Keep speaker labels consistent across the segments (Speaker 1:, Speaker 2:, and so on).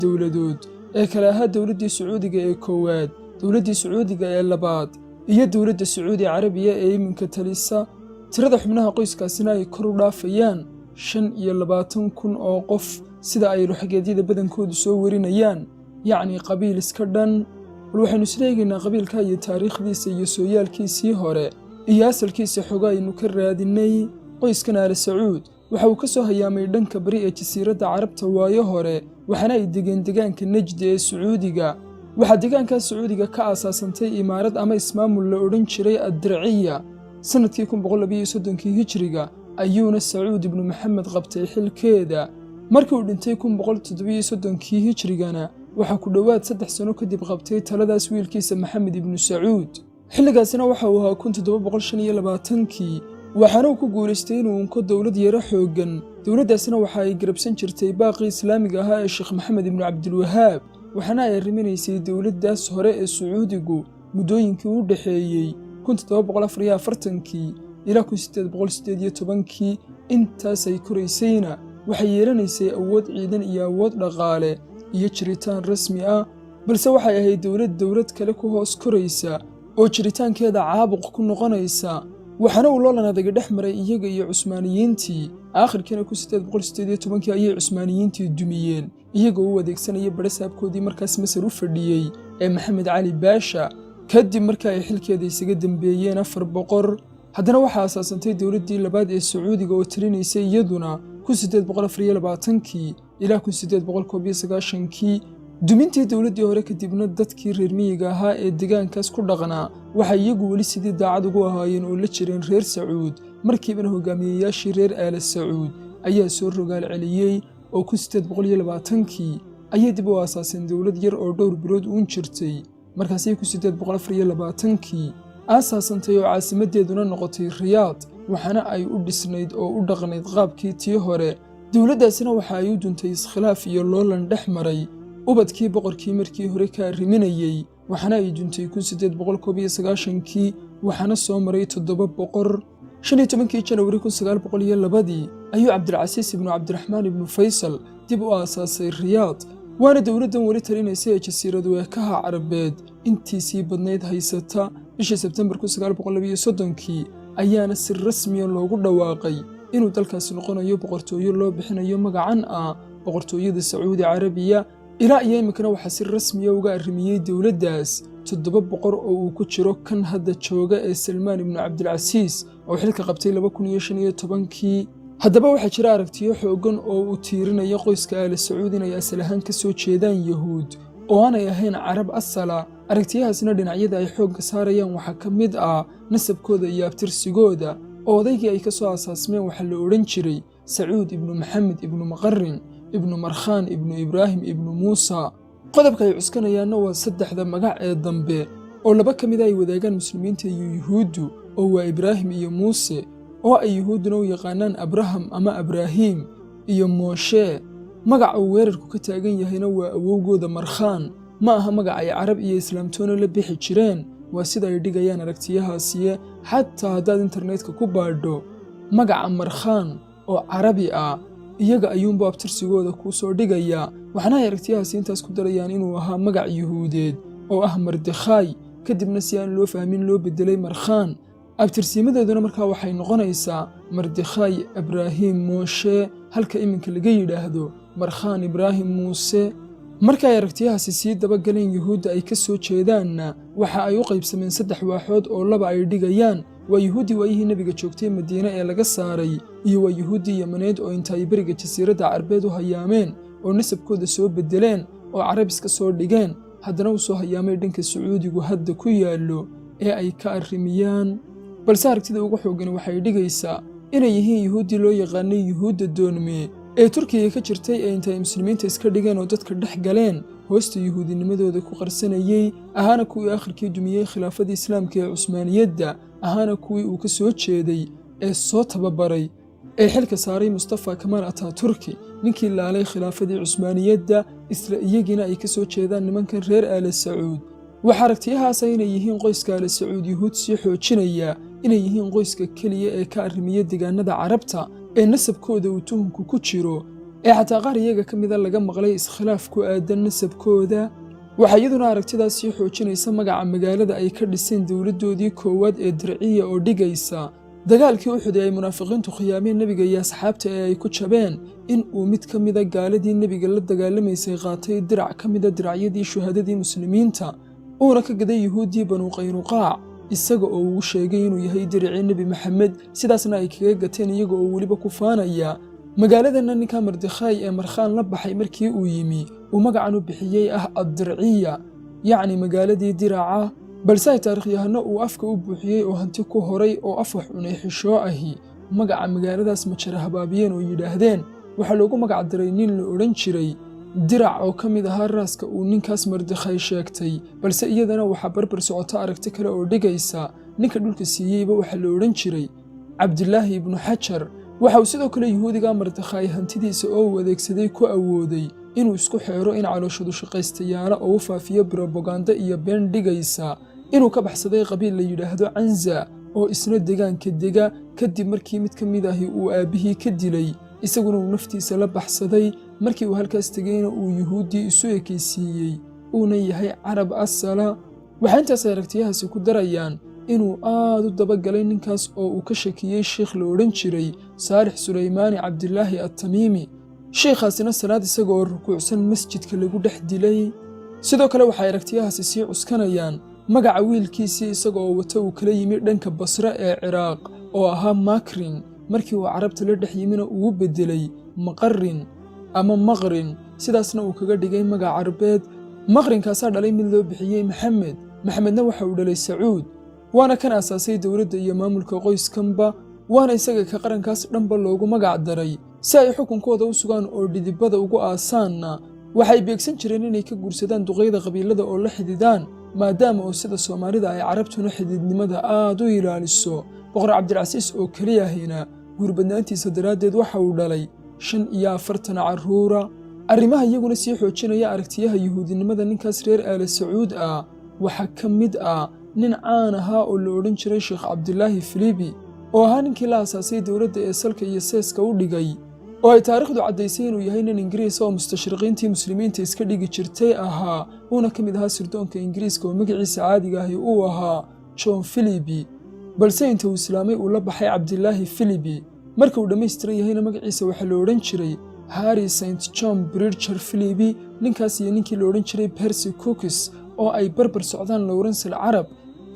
Speaker 1: Dowladood ee kale ahaa dowladdii Sacuudiga ee koowaad, dowladdii Sacuudiga ee labaad iyo dowladda Sacuudi Carabiya ee iminka talisa. Tirada xubnaha qoyskaasina ay kor u dhaafayaan 25,000 oo qof, sida ay luxageedyada badankoodu soo warinayaan, yacni qabiil iska dhan. Bal waxaynu isla eegaynaa qabiilka iyo taariikhdiisa iyo sooyaalkiisii hore iyo asalkiisa xogo aynu ka raadinay. Qoyskan Aala Sacuud waxa uu ka soo hayaamay dhanka bari ee Jasiiradda Carabta waayo hore, waxaana ay degeen degaanka Nejdi ee Sacuudiga. Waxaa deegaankaas Sacuudiga ka aasaasantay imaarad ama ismaamul la odhan jiray Addirciya. Sannadkii 1132-kii Hijriga ayuuna Sacuud Ibnu Maxamed qabtay xilkeeda. Markii uu dhintay 1137-kii Hijrigana, waxaa ku dhowaad 3 sano kadib qabtay taladaas wiilkiisa Maxamed Ibnu Sacuud. Xilligaasina waxa uu ahaa 1725-kii, waxaana uu ku guulaystay inuu unko dowlad yaro xooggan. Dowladdaasina waxa ay garabsan jirtay baaqii islaamiga ahaa ee Sheekh Maxamed Ibnu Cabdilwahaab, waxaana ay arriminaysay dowladdaas hore ee Sacuudigu muddooyinkii u dhexeeyey 1744-kii ilaa 1818-kii. Intaas ay koraysayna waxay yeelanaysay awood ciidan iyo awood dhaqaale iyo jiritaan rasmi ah, balse waxay ahayd dowlad dowlad kale ku hoos koraysa oo jiritaankeeda caabuq ku noqonaysa. Waxaana uu loolan adagi dhex maray iyaga iyo Cusmaaniyiintii. Aakhirkiina 1818-kii ayay Cusmaaniyiintii dumiyeen, iyagoo u adeegsanaya badhasaabkoodii markaas Masar u fadhiyey ee Maxamed Cali Baasha. Kadib markii ay xilkeeda isaga dembeeyeen afar boqor, haddana waxaa aasaasantay dowladdii labaad ee Sacuudiga oo talinaysay iyaduna 1824-kii ilaa 1891-kii. Dumintii dowladdii hore kadibna, dadkii reer miyiga ahaa ee deegaankaas ku dhaqnaa waxay iyagu weli sidii daacad ugu ahaayeen oo la jireen reer Sacuud. Markiibana hogaamiyeyaashii reer Aala Sacuud ayaa soo rogaal celiyey oo 1820-kii ayay dib u aasaaseen dowlad yar oo dhowr bilood uun jirtay. Markaasay 1824-kii aasaasantay oo caasimaddeeduna noqotay Riyaad, waxaana ay u dhisnayd oo u dhaqnayd qaabkii tii hore. Dowladdaasina waxa ay u duntay iskhilaaf iyo loolan dhex maray ubadkii boqorkii markii hore ka arriminayey, waxaana ay duntay 1891-kii, waxaana soo maray toddoba boqor. 15-kii Janawari 1902-dii ayuu Cabdilcasiis Ibnu Cabdiraxmaan Ibnu Faysal dib u aasaasay Riyaad, waana dowladdan weli talinaysa ee jasiiradu eekaha Carabeed intiisii badnayd haysata. Bishii Sebtembar 1932-kii ayaana si rasmiya loogu dhawaaqay inuu dalkaasi noqonayo boqortooyo loo bixinayo magacan ah Boqortooyada Sacuudi Carabiya. Ilaa iyo iminkana waxaa si rasmiya uga arrimiyey dowladdaas toddoba boqor oo uu ku jiro kan hadda jooga ee Salmaan Ibnu Cabdilcasiis oo xilka qabtay 2015-kii. Haddaba waxaa jira aragtiyo xooggan oo uu tiirinayo qoyska Aala Sacuud inay asal ahaan ka soo jeedaan Yahuud oo aanay ahayn Carab asala. Aragtiyahaasna dhinacyada ay xoogga saarayaan waxaa ka mid ah nasabkooda iyo abtirsigooda, oo odaygii ay ka soo aasaasmeen waxaa la odhan jiray Sacuud Ibnu Maxamed Ibnu Maqarin Ibnu Markhaan Ibnu Ibraahim Ibnu Muusa. Qodobka ay cuskanayaanna waa saddexda magac ee dambe oo laba ka mida ay wadaagaan Muslimiinta iyo Yuhuuddu, oo waa Ibraahim iyo Muuse, oo ay Yuhuudduna u yaqaanaan Abraham ama Abraahiim iyo Mooshe. Magaca uu weerarku ka taagan yahayna waa awowgooda Markhaan. Ma aha magac ay Carab iyo Islaamtoona la bixi jireen, waa sida ay dhigayaan aragtiyahaasiye. Xataa haddaad internetka ku baadho magaca Markhaan oo Carabi ah, iyaga ayuunbu abtirsigooda kuu soo dhigayaa. Waxaana ay aragtiyahaasi intaas ku darayaan inuu ahaa magac Yuhuudeed oo ah Mardekhaay, kadibna si aan loo fahmin loo beddelay Markhaan. Abtirsiimadeeduna markaa waxay noqonaysaa Mardekhaay Abraahim Mooshe, halka iminka laga yidhaahdo Markhaan Ibraahim Muuse. Marka ay aragtiyahaasi sii dabagaleen Yuhuudda ay ka soo jeedaanna, waxa ay u qaybsameen saddex waaxood oo laba ay dhigayaan waa Yuhuuddii waayihii Nebiga joogtay Madiine ee laga saaray, iyo waa Yuhuuddii Yamaneed oo inta ay beriga Jasiiradda Carbeed u hayaameen oo nasabkooda soo beddeleen oo Carab iska soo dhigeen, haddana u soo hayaamay dhanka Sacuudigu hadda ku yaallo ee ay ka arrimiyaan. Balse aragtida ugu xooggani waxay dhigaysaa inay yihiin Yuhuuddii loo yaqaanay Yuhuudda doonme ee Turkiga ka jirtay, ee inta ay Muslimiinta iska dhigeen oo dadka dhex galeen hoosta Yuhuudinimadooda ku qarsanayey, ahaana kuwii aakhirkii dumiyey khilaafadii Islaamka ee Cusmaaniyadda, ahaana kuwii uu ka soo jeeday ee soo tababaray ee xilka saaray Mustafa Kamaal Ataaturki, ninkii laalay khilaafadii Cusmaaniyadda, isla iyagiina ay ka soo jeedaan nimankan reer Aala Sacuud. Waxaa aragtiyahaasa inay yihiin qoyska Aala Sacuud Yuhuud sii xoojinaya inay yihiin qoyska keliya ee ka arrimiya deegaanada Carabta ee nasabkooda uu tuhunku ku jiro. Ee xataa qaar iyaga ka mida laga maqlay iskhilaaf ku aadan nasabkooda. Waxaa iyaduna aragtidaas sii xoojinaysa magaca magaalada ay ka dhiseen dowladdoodii koowaad ee Dirciya, oo dhigaysa dagaalkii Uxud ee ay munaafiqiintu khiyaameen nebiga iyo asxaabta ee ay ku jabeen, in uu mid ka mida gaaladii nebiga la dagaalamaysay qaatay dirac ka mida diracyadii shuhadadii muslimiinta, uuna ka gaday Yuhuuddii Banuu Qaynuqaac, isaga oo ugu sheegay inuu yahay diricii Nebi Maxamed, sidaasna ay kaga gateen iyaga oo weliba ku faanaya. Magaaladanna ninka Mardikhaay ee Markhaan la baxay markii uu yimi uu magacan u bixiyey ah Addirciya, yacni magaaladii diraca. Balse ay taariikhyahano uu afka u buuxiyey oo hanti ku horay oo af wax cunay xishoo ahi magaca magaaladaas majara habaabiyeen oo yidhaahdeen waxaa loogu magac diray nin la odhan jiray Dirac oo ka mid ahaa raaska uu ninkaas Mardikhay sheegtay. Balse iyadana waxaa barbar socota aragti kale oo dhigaysa ninka dhulka siiyeyba waxaa la odhan jiray Cabdilaahi Ibnu Xajar. Waxa uu sidoo kale Yuhuudiga Mardikhaay hantidiisa oo uu adeegsaday ku awooday inuu isku xeero in calooshadu shaqaystayaala oo u faafiyo brobaganda iyo been dhigaysa inuu ka baxsaday qabiil la yidhaahdo Canza oo isna degaanka dega, kadib markii mid ka mid ahi uu aabbihii ka dilay, isaguna uu naftiisa la baxsaday. Markii uu halkaas tegeyna uu Yuhuuddii isu ekaysiiyey, uuna yahay Carab asala. Waxaa intaas ay aragtiyahaasi ku darayaan inuu aad u dabagalay ninkaas oo uu ka shakiyey shiikh la odhan jiray Saalix Sulaymaani Cabdilaahi Attamiimi, shiikhaasina salaad isaga oo rukuucsan masjidka lagu dhex dilay. Sidoo kale waxay aragtiyahaasi sii cuskanayaan magaca wiilkiisii isaga oo wata uu kala yimi dhanka Basre ee Ciraaq oo ahaa Makrin, markii uu Carabta la dhex yimina uu u beddelay Maqarin ama Maqrin, sidaasna uu kaga dhigay magac Carbeed. Maqrinkaasaa dhalay mid loo bixiyey Maxamed. Maxamedna waxa uu dhalay Sacuud, waana kan aasaasay dowladda iyo maamulka qoyskanba, waana isaga ka qarankaas dhanba loogu magac daray. Si ay xukunkooda u sugaan oo dhidibada ugu aasaanna, waxay beegsan jireen inay ka guursadaan duqeyda qabiilada oo la xididaan, maadaama oo sida Soomaalida ay Carabtuna xididnimada aad u ilaaliso. Boqor Cabdilcasiis oo keliyahina guurbadnaantiisa daraaddeed waxa uu dhalay 45 carruura. Arrimaha iyaguna sii xoojinaya aragtiyaha Yuhuudinimada ninkaas reer Aala Sacuud ah waxaa ka mid ah nin caan ahaa oo la odhan jiray Sheekh Cabdilaahi Filibi, oo ahaa ninkii la asaasay dowladda ee salka iyo seeska u dhigay, oo ay taariikhdu caddaysay inuu yahay nin Ingiriis oo mustashriqiintii muslimiinta iska dhigi jirtay ahaa, uuna ka mid ahaa sirdoonka Ingiriiska, oo magaciisa caadiga ahi uu ahaa John Filibi, balse inta uu islaamay uu la baxay Cabdilaahi Filibi. Marka uu dhammaystiran yahayna magaciisa waxaa la odhan jiray Harry St John Bridger Filibi. Ninkaas iyo ninkii la odhan jiray Percy Cookis oo ay barbar socdaan Lawrence al Carab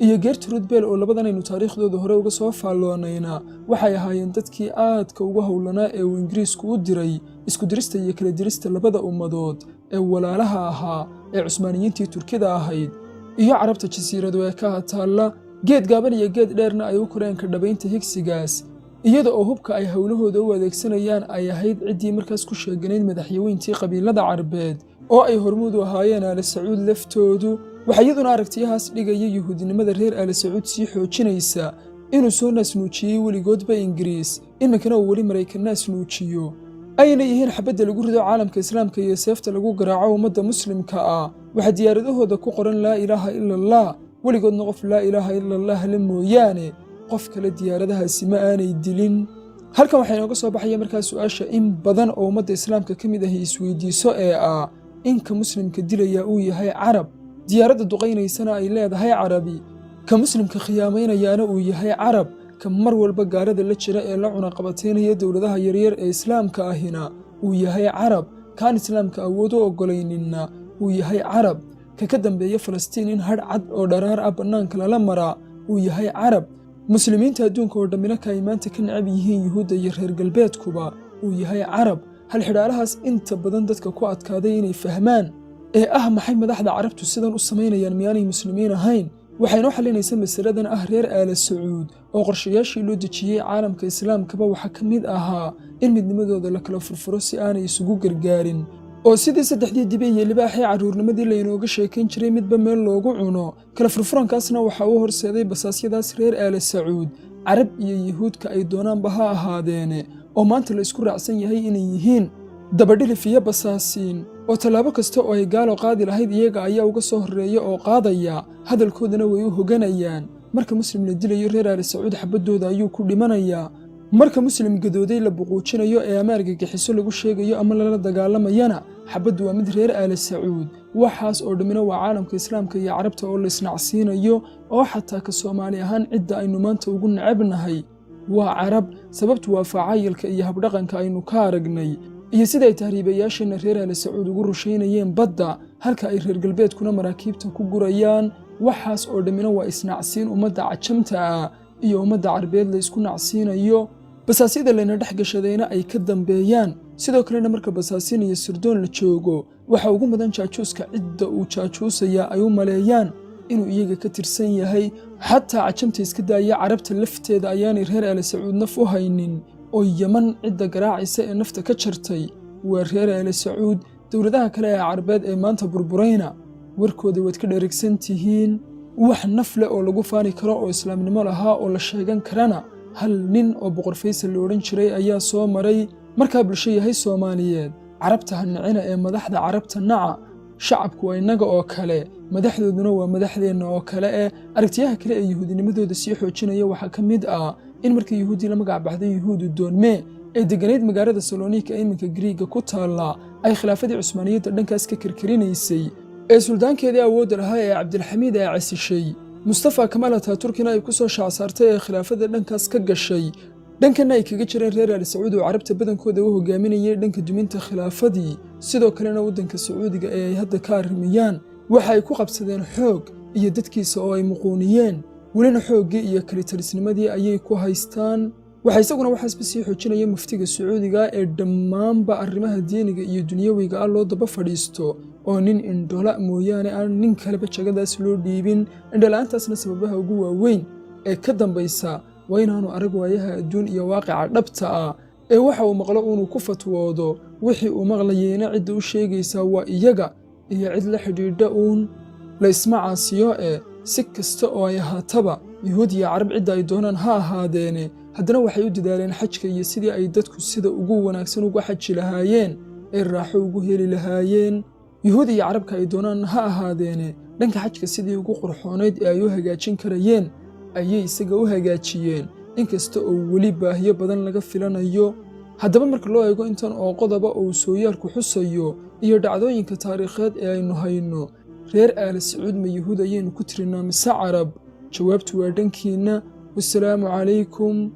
Speaker 1: iyo Gertrude Bell, oo labadan aynu taariikhdooda hore uga soo faalloonayna, waxay ahaayeen dadkii aadka uga howlanaa ee uu Ingiriisku u diray isku dirista iyo kala dirista labada ummadood ee walaalaha ahaa ee Cusmaaniyiintii Turkida ahayd iyo Carabta jasiiradu ee ka taalla. Geed gaaban iyo geed dheerna ay u koreen ka dhabaynta higsigaas, iyada oo hubka ay howlahooda u adeegsanayaan ay ahayd ciddii markaas ku sheeganayd madaxyaweyntii qabiilada Carbeed oo ay hormuud u ahaayeen Aala Sacuud laftoodu. Waxaa iyaduna aragtiyahaas dhigaya Yuhuudinimada reer Aala Sacuud sii xoojinaysa inuu soo naasnuujiyey weligoodba Ingiriis, iminkana uu weli Maraykan naasnuujiyo, ayna yihiin xabadda lagu rido caalamka Islaamka iyo seefta lagu garaaco ummadda Muslimka ah. Waxaa diyaaradahooda ku qoran "Laa ilaaha ila Allah". Weligoodna qof "Laa ilaaha ila Allah" le mooyaane qof kale diyaaradahaasi ma aanay dilin. Halkan waxaa inooga soo baxaya markaa su-aasha in badan oo ummadda Islaamka ka mid ahi isweydiiso ee ah inka muslimka dilaya uu yahay Carab, diyaaradda duqaynaysana ay leedahay Carabi, ka muslimka khiyaamaynayaana uu yahay Carab, ka mar walba gaalada la jira ee la cunaqabataynaya dowladaha yaryar ee Islaamka ahina uu yahay Carab, kaan Islaamka awood u oggolayninna uu yahay Carab, ka ka dambeeya Falastiin in hadh cad oo dharaar ah bannaanka lala maraa uu yahay Carab, muslimiinta adduunka oo dhammina ka ay maanta ka necab yihiin Yuhuudda iyo reer galbeedkuba uu yahay Carab. Hal xidhaalahaas inta badan dadka ku adkaaday inay fahmaan ee ah maxay madaxda Carabtu sidan u samaynayaan, miyaanay muslimiin ahayn, waxay noo xalinaysa masaladan ah reer Aala Sacuud oo qorshayaashii loo dejiyey caalamka Islaamkaba waxaa ka mid ahaa in midnimadooda la kala furfuro si aanay isugu gargaarin, oo sidii saddexdii dibi iyo libaaxii carruurnimadii laynooga sheekayn jiray midba meel loogu cuno. Kala furfurankaasna waxaa u horseeday basaasyadaas reer Aala Sacuud, Carab iyo Yuhuudka ay doonaanba ha ahaadeene, oo maanta la isku raacsan yahay inay yihiin dabadhilif iyo basaasiin, oo tallaabo kasta oo ay gaalo qaadi lahayd iyaga ayaa uga soo horreeya oo qaadaya, hadalkoodana way u hoganayaan. Marka muslim la dilayo, reer Aali Sacuud xabaddooda ayuu ku dhimanayaa. Marka Muslim gadooday la buquujinayo ee ama argagixiso lagu sheegayo ama lala dagaalamayana, xabaddu waa mid reer Aala Sacuud. Waxaas oo dhammina waa caalamka Islaamka iyo Carabta oo la isnacsiinayo, oo xataa ka Soomaali ahaan cidda aynu maanta ugu necabnahay waa Carab. Sababtu waa facaayilka iyo habdhaqanka aynu ka aragnay iyo sida ay tahriibayaasheenna reer Aala Sacuud ugu rushaynayeen badda, halka ay reer galbeedkuna maraakiibta ku gurayaan. Waxaas oo dhammina waa isnacsiin ummadda cajamta ah iyo ummadda Carbeed la isku nacsiinayo, basaasyada layna dhex gashadayna ay ka dambeeyaan. Sidoo kalena marka basaasiin iyo sirdoon la joogo, waxa ugu mudan jaajuuska cidda uu jaajuusayaa ay u maleeyaan inuu iyaga ka tirsan yahay. Xataa cajamta iska daaya, Carabta lafteeda ayaanay reer Aala Sacuud naf u haynin, oo Yeman cidda garaacaysa ee nafta ka jartay waa reer Aala Sacuud. Dowladaha kale ee Carbeed ee maanta burburayna warkooda waad ka dherigsan tihiin. Wax naf leh oo lagu faani karo oo islaamnimo lahaa oo la sheegan karana hal nin oo Boqor Faysal la odhan jiray ayaa soo maray. Markaa bulsho yahay Soomaaliyeed, Carabta ha nicina ee madaxda Carabta naca. Shacabku waa innaga oo kale, madaxdooduna waa madaxdeenna oo kale. Ee aragtiyaha kale ee Yuhuudinimadooda sii xoojinaya waxaa ka mid ah in markii Yuhuuddii la magac baxday Yuhuudu Doonme ee degganayd magaalada Salonika ee iminka Griiga ku taalla ay khilaafadii Cusmaaniyadda dhankaas ka karkarinaysay, ee suldaankeedii awoodda lahaa ee Cabdilxamiid ay casishay, Mustafa Kamaal Ataaturkina ay ku soo shaacsaartay, ee khilaafada dhankaas ka gashay, dhankanna ay kaga jireen reer Aali Sacuud oo Carabta badankooda u hogaaminayay dhanka duminta khilaafadii. Sidoo kalena waddanka Sacuudiga ee ay hadda ka arrimayaan waxa ay ku qabsadeen xoog iyo dadkiisa oo ay muquuniyeen, welina xooggii iyo kalitalisnimadii ayay ku haystaan. Waxaa isaguna waxaasba sii xoojinaya muftiga Sacuudiga ee dhammaanba arrimaha diiniga iyo dunyawiga ah loo daba fadhiisto, oo nin indhola mooyaane aan nin kaleba jagadaas loo dhiibin. Indhola'aantaasna sababaha ugu waaweyn ee ka dambaysa waa inaanu arag waayaha adduun iyo waaqica dhabta ah, ee waxa uu maqlo uunuu ku fatwoodo. Wixii uu maqlayeyna cidda u sheegaysaa waa iyaga iyo cid la xidhiidha uun. La isma caasiyo ee si kasta oo ay ahaataba, Yuhuud iyo Carab cidda ay doonaan ha ahaadeene, haddana waxay u dadaaleen xajka iyo sidii ay dadku sida ugu wanaagsan uga xaji lahaayeen ee raaxo ugu heli lahaayeen. Yuhuud iyo Carabka ay doonaan ha ahaadeene, dhanka xajka sidii ugu qurxoonayd ee ay u hagaajin karayeen ayay isaga u hagaajiyeen, inkasta oo weli baahiyo badan laga filanayo. Haddaba marka loo eego intan oo qodoba uu sooyaalku xusayo iyo dhacdooyinka taariikheed ee aynu hayno, reer Aala Sacuud ma Yuhuud ayaynu ku tirinaa mise Carab? Jawaabtu waa dhankiinna. Wasalaamu calaykum.